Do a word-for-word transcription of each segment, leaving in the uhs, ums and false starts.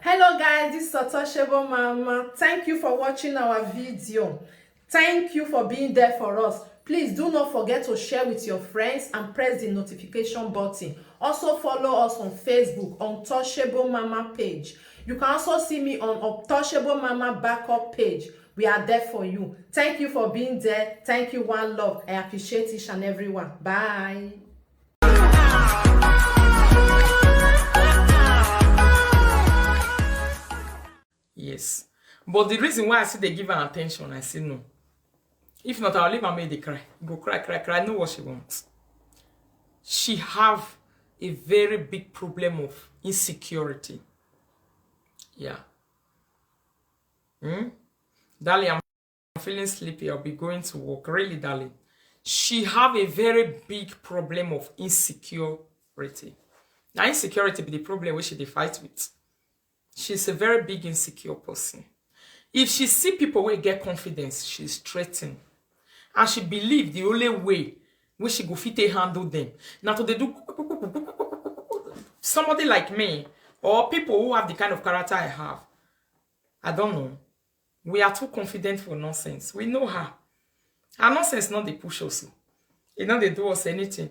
Hello guys, this is Untouchable Mama. Thank you for watching our video. Thank you for being there for us. Please do not forget to share with your friends and press the notification button. Also follow us on Facebook, Untouchable Mama page. You can also see me on Untouchable Mama backup page. We are there for you. Thank you for being there. Thank you, one love. I appreciate each and every one. Bye. Yes. But the reason why I say they give her attention, I say no. If not, I'll leave her make they cry. Go cry, cry, cry. Know what she wants. She have a very big problem of insecurity. Yeah. Hmm? Darling, I'm feeling sleepy. I'll be going to work. Really, darling. She have a very big problem of insecurity. Now, insecurity be the problem which she dey fight with. She's a very big insecure person. If she see people wey get confidence, she's threatened. And she believe the only way wey she go fit take handle them na to dey do somebody like me or people who have the kind of character I have. I don't know. We are too confident for nonsense. We know her. Her nonsense not dey push us. E no dey do us anything.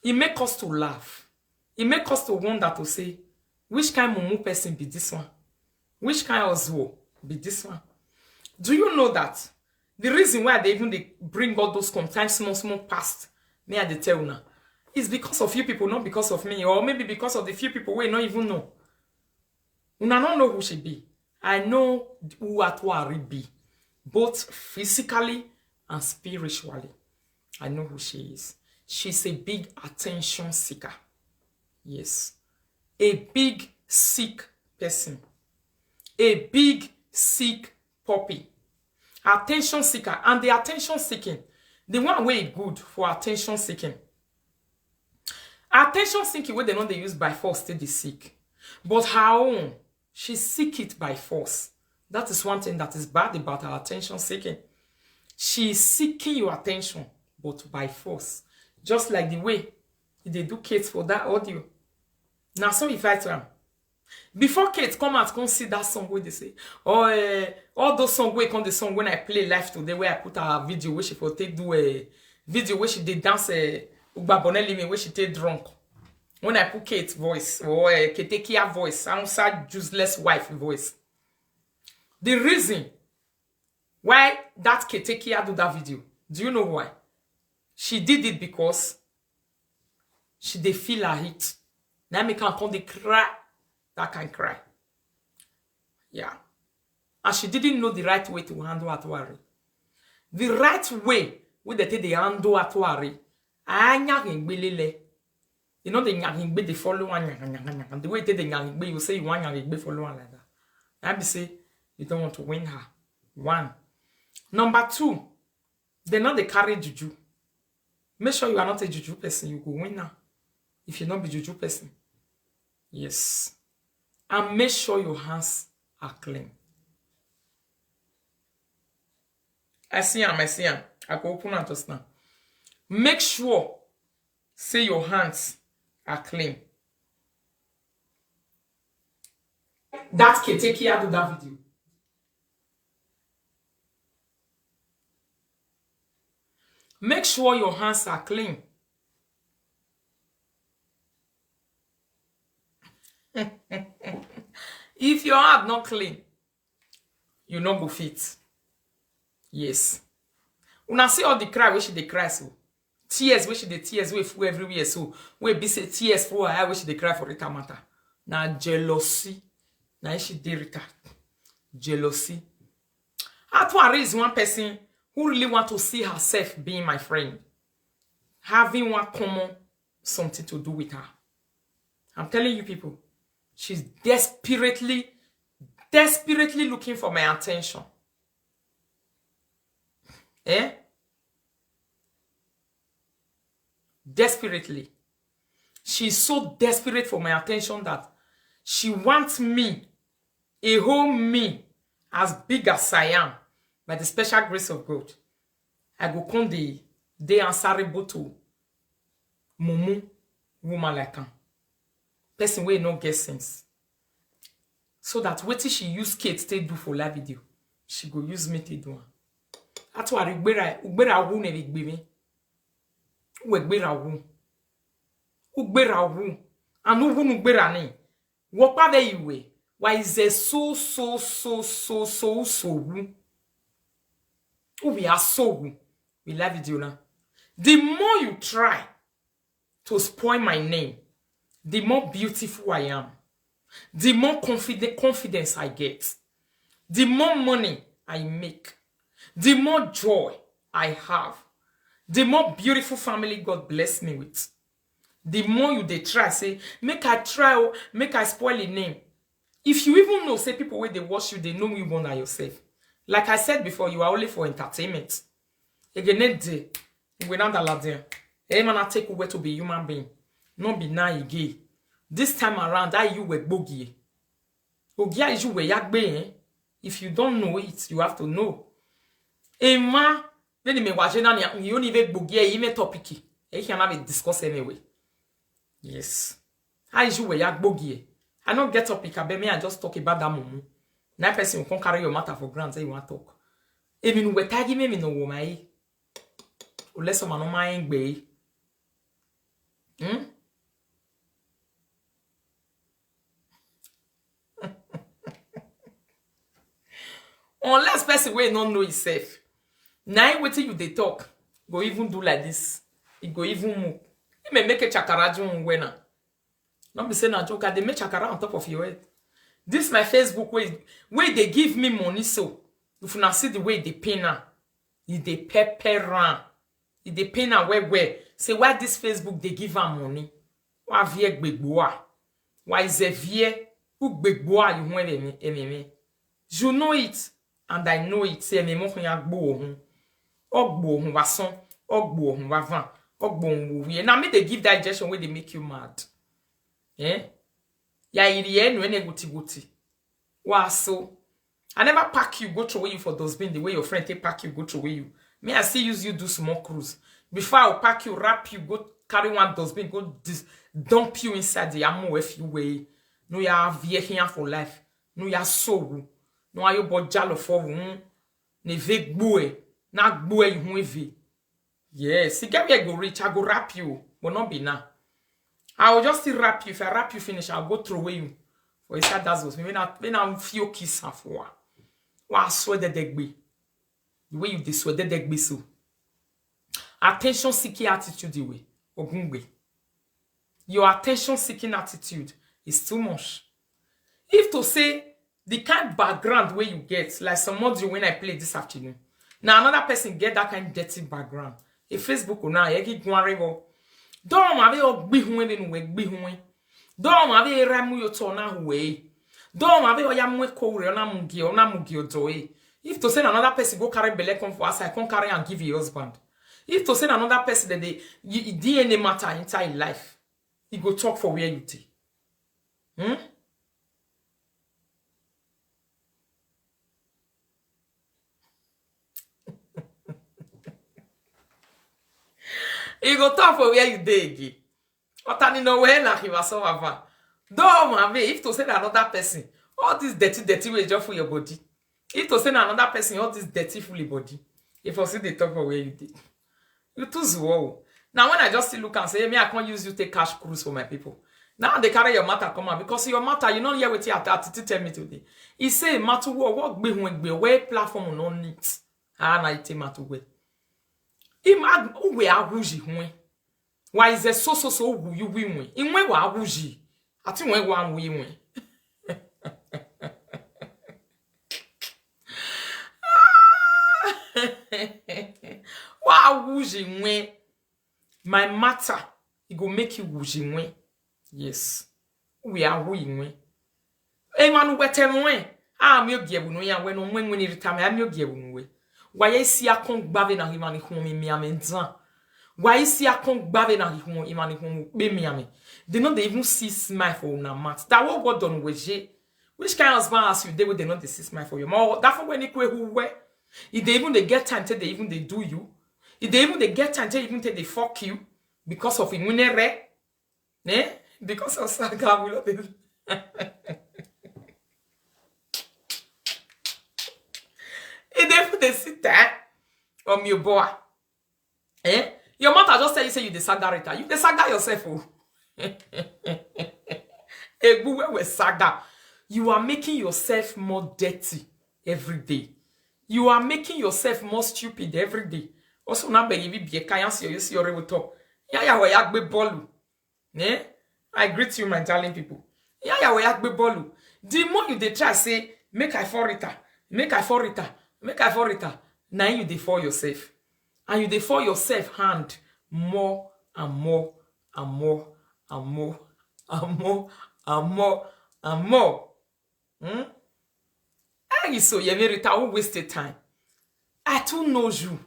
E make us to laugh. E make us to wonder to say, which kind mumu person be this one? Which kind of zuo be this one? Do you know that the reason why they even dey bring all those sometimes small small past me I dey tell una is because of you people, not because of me, or maybe because of the few people wey no even know. Una no know who she be. I know who Atuari be, both physically and spiritually. I know who she is. She's a big attention seeker. Yes. A big sick person. A big sick puppy. Attention seeker. And the attention seeking, the one wey good for attention seeking. Attention seeking wey dem no dey use by force take dey seek. But her own, she seek it by force. That is one thing that is bad about her attention seeking. She is seeking your attention, but by force. Just like the way e dey do Kate for that audio. Na so e fight am. Before Kate come out, come see that song wey dey say, oh, eh, all those songs wey come the song when I play live today, where I put her video, wey she for take do a video, wey she dey dance, eh, Ugba Bonelimi, wey she take drunk. When I put Kate voice, or eh, Ketekia voice, Hausa useless wife voice. The reason why that Ketekia do that video, do you know why? She did it because she dey feel her heat. Na make am come dey cry, that kind cry. Yeah. And she didn't know the right way to handle Atuari. The right way wey dem take dey handle Atuari, anya gbelele. You know the nyagbe dey follow one nyaga nyaga nyaga. The way you take the nyagbe, you say you want nyagbe follow one like that. That be say you don't want to win her. One. Number two, dem no dey carry juju. Make sure you are not a juju person, you go win now. If you no be juju person. Yes. And make sure your hands are clean. I see am, I see am. I go open am just now. Make sure say your hands are clean. That Ketekia do that video. Make sure your hands are clean. If your hand not clean, you no go fit. Yes. Una see all the cry wey she dey cry so. Tears wey she dey tears wey full everywhere so. Wey be say tears full her eye wey she dey cry for Rita matter. Na jealousy. Na she dey Rita. Jealousy. Atuari is one person who really want to see herself being my friend. Having one common something to do with her. I'm telling you people, she's desperately, desperately looking for my attention. Eh? Desperately. She's so desperate for my attention that she wants me, a whole me, as big as I am, by the special grace of God. I go come the day answerable to mumu woman like am. Person wey no get sense. So that wetin she use Kate take do for live video, she go use me take do am. Atuari ugbera ugbera wu ne be gbe me. We gbera wu. Ugbera wu. Anu wu nu gbera ni. Wo pa ve iwe. Why is there so so so so so so wu? Who we are so wu? We live video now. The more you try to spoil my name, the more beautiful I am, the more confident confidence I get, the more money I make, the more joy I have, the more beautiful family God bless me with. The more you dey try say, make I try o, make I spoil a name. If you even know say people wey dey watch you, they know you more than yourself. Like I said before, you are only for entertainment. Egene de, we na da la de. E man take we to be human being. No be now again. This time around, I you we gbogie. Ogia is you we yagbe, eh? If you don't know it, you have to know. Emma, then me watch na ni you ni ve gbogie, e me topic. E can have a discuss anyway. Yes. How is you we yagbogie? I no get topic, I bet me I just talk about that mumu. Now person will come carry your matter for granted, say you want talk. I mean, we tag me, me no wo my. Unless someone on my way. Hmm? Unless person wey no know himself, na him wetin you dey talk go even do like this. E go even move. He may make a chakara jun wena. No be say na joke, I dey make chakara on top of your head. This my Facebook wey wey dey give me money so. If una see the way e dey pay now, e dey pepper am. E dey pain am well well. Say why this Facebook dey give am money? Why vie gbegboa? Why is a vie ugbegboa you hu ememe? You know it, and I know it. Say ememe hu ya gbo ohun. Ogbo ohun wa son, ogbo ohun wa van, ogbo ohun wo wie. Now me dey give that injection wey dey make you mad. Eh? Ya iri enu ene guti guti. Wa so. I never pack you, go throw you for dustbin the way your friend take pack you, go throw you. Me, I still use you do small cruise. Before I pack you, wrap you, go carry one dustbin, go dis- dump you inside the amo if you way. No, you have here here for life. No, you are so. No, are you but jalo for won? Ne ve gbue. Na gbue you who ve. Yes, e get where e go reach, I go wrap you, but not be now. I will just still wrap you. If I wrap you finish, I'll go throw away you for inside that zone. When I when I feel kiss and for wa, wa swear the degbe. The way you dey swear the degbe so. Attention seeking attitude the way. Ogungbe. Your attention seeking attitude is too much. If to say the kind background where you get, like some module when I play this afternoon, now another person get that kind dirty background. A Facebook now, egi guarebo. Don't have a big one when we big one. Don't have a ramu yo tona way. Don't have a ya mwe kore ona mugi ona mugi otoe. If to say another person go carry belle come for us, I can't carry and give your husband. If to say another person that they you, D N A matter inside life, he go talk for where you take. Hmm? He go talk for where you dey again. Otani no way na he was so ava. Don't have if to say that another person. All this dirty, dirty way just for your body. If to say that another person, all this dirty fully body. If I see the talk for where you did. You too slow. Now when I just still look and say, hey, me, I can't use you take cash cruise for my people. Now they carry your matter come out because your matter, you know, hear what you attitude tell me today. He say, matter what, what be when be where platform no need. Ah, na ite matter where. Him ag uwe aguji hwe. Why is there so so so wu you wi wi? Inwe wa aguji. Ati we wa wi wi. Wa aguji we. My matter, it go make you wuji we. Yes. We are we we. Emanu wete we. Ah, mi ogie bunu ya we no we we ni ritame. Ah, mi ogie bunu we. Why is ya kon gbave na himani humi mi amenza? Why is ya kon gbave na himo imani himo be mi ame? They no dey even see smile for una mat. That what God done weje. Which kind of husband as you dey with they no dey see smile for your mouth? That for when ikwe who we. If they even they get time till they even they do you. If they even they get time till even till they fuck you because of imunere. Eh? Because of saga we love it. Eh? Or me boy? Eh? Your mother just tell you say you dey saga Rita. You dey saga yourself, oh. Egbu we we saga. You are making yourself more dirty every day. You are making yourself more stupid every day. Also, now baby be a kayan see you see your top. Yeah, yeah, we agbe bolu. Eh? I greet you, my darling people. Yeah, yeah, we agbe bolu. The more you dey try say, make I for Rita, make I for Rita, make I for Rita. Now you dey for yourself. And you dey for yourself hand more and more and more and more and more and more and more and more. Hmm? Hey, so Yemi Rita, who wasted time? I too know you.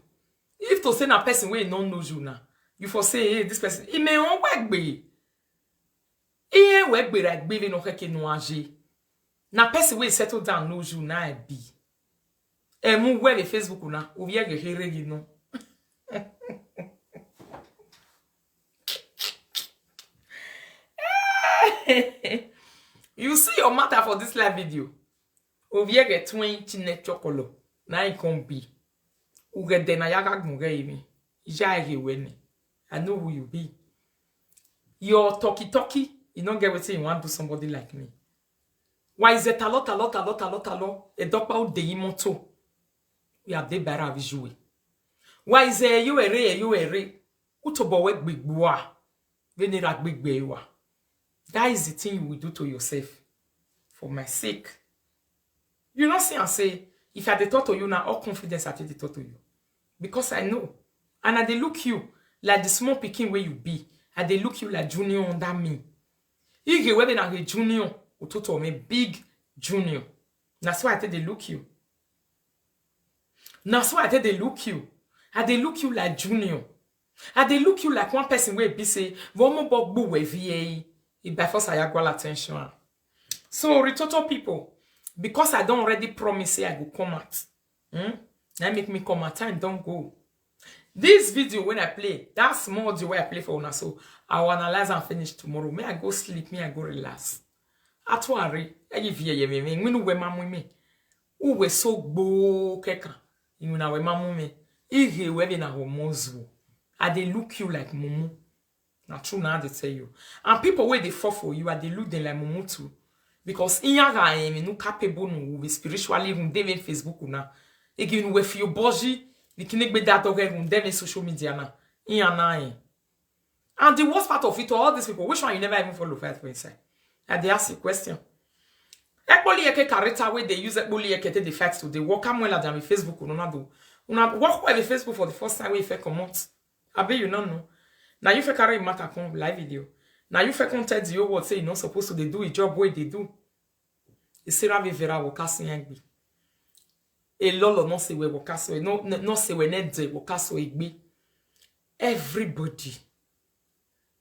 If to say na person wey no know you now, you for say, hey, this person, he may on work be. He work be like baby no keke no age. Na person wey settle down know you now I be. Emu where the Facebook na, obi ege here gi no. You see your mother for this live video. Obi ege twenty net chokolo. Na it can be. Uge de na yaga gunge imi. Ija ege wene. I know who you be. Your talkie talkie, you don't get wetin you want do somebody like me. Why is it talo, talo, talo, talo, talo? A dokpa o de imoto. We have de bara visuwe. Why is it you ere, you ere? Utobo we gbigbua. Venera gbigbewa. That is the thing you will do to yourself. For my sake. You know, see and say, if I dey talk to you now, all confidence I take dey talk to you. Because I know. And I dey look you like the small pikin wey you be. I dey look you like junior under me. Ige wey be na a junior, utoto me big junior. Na so I take dey look you. Na so I take dey look you. I dey look you like junior. I dey look you like one person wey be say, vomo bogbu we V A. If by force I go attention. So, Ritoto people, because I don't already promise say I go come out. Hmm? That make me come out. Time don't go. This video when I play, that small audio wey I play for una, so I will analyze and finish tomorrow. May I go sleep, may I go relax. Atuari, I give ye ye me, me, we no we mamu me. Who we so gbo keka, you know we mamu me. Ihe we be na ho mozu. I dey look you like mumu. Na true na I dey tell you. And people wey dey fall for you, I dey look them like mumu too. Because iyaga emi no capable no will be spiritually even dey in Facebook na. Again we feel boji, the kinegbe that dog even dey in social media na. Iya na eh. And the worst part of it, all these people, which one you never even follow fight for inside? I dey ask you question. Ekpoli eke character wey dey use ekpoli eke take dey fight to dey work am well at their Facebook no na do. Una work well the Facebook for the first time wey you fit comot. Abi you no know. Now you fit carry matter come live video. Now you fit come tell the whole world say you not supposed to dey do a job wey dey do. Isira vivera wokasin egbe. A lolo no say we wokaso no no say we ne de wokaso egbe. Everybody.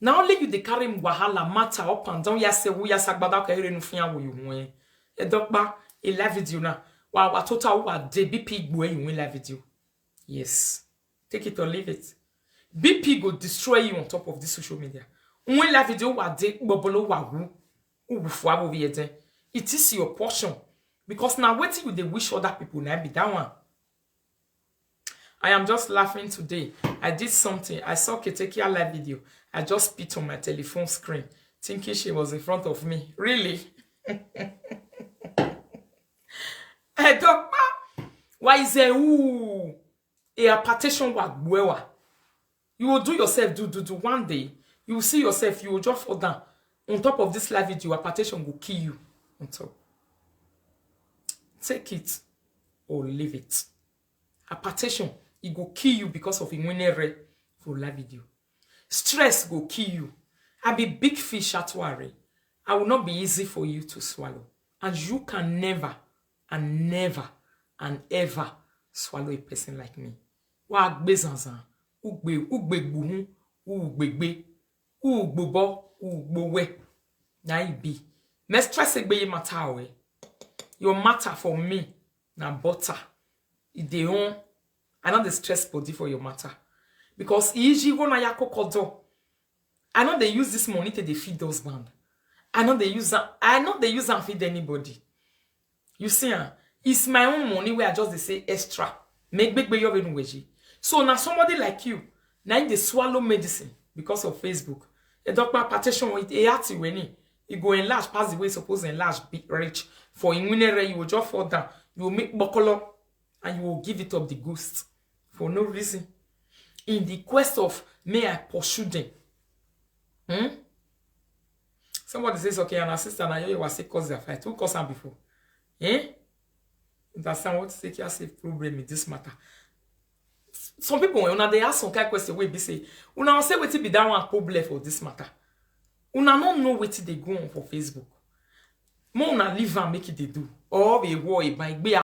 Now only you dey carry wahala matter up and down. Ya say who ya sagbada ka ere no fian wo you wen. E dokpa a live video na. Wa wa total wa de B P gbo e you win live video. Yes. Take it or leave it. B P go destroy you on top of this social media. When live video wa de bobolo wa wu. Ugu fwa bo vie den. It is your portion. Because now wetin you dey wish other people na be that one. I am just laughing today. I did something. I saw Ketekia live video. I just spit on my telephone screen, thinking she was in front of me. Really? I don't. Why is there who a hypertension wa gbewa? You will do yourself do do do. One day you will see yourself. You will just fall down on top of this live video. Hypertension will kill you on top. Take it or leave it. Hypertension, e go kill you because of Inwenere for live video. Stress go kill you. I be big fish, Atuare. I will not be easy for you to swallow. And you can never and never and ever swallow a person like me. Wa gbe zanzan, ugbe ugbe gbuhun, ugbegbe, ugbobo, ugbowe. Na e be. Me stress egbe ye matter we. Your matter for me na butter. E dey on. I no dey stress body for your matter. Because iji go na ya kokodo. I no dey use this money to dey feed husband. I no dey use am. I no dey use am feed anybody. You see am? It's my own money where I just dey say extra. Megbegbe yo venu weji. So now somebody like you, now they swallow medicine because of Facebook. A doctor partition with a heart when he go enlarge past the way it's supposed to enlarge, be rich. For in winner, you will just fall down. You will make bokolo and you will give it up the ghost for no reason. In the quest of may I pursue them. Hmm? Somebody says, okay, an assistant, I you was say cause their fight. Who caused them before? Eh? Understand what take care save problem in this matter. Some people, when they ask some kind of question, we be say, una say wetin be that one problem for this matter. Una no know wetin dey go on for Facebook. Mo una leave am make it they do. Or a war, a by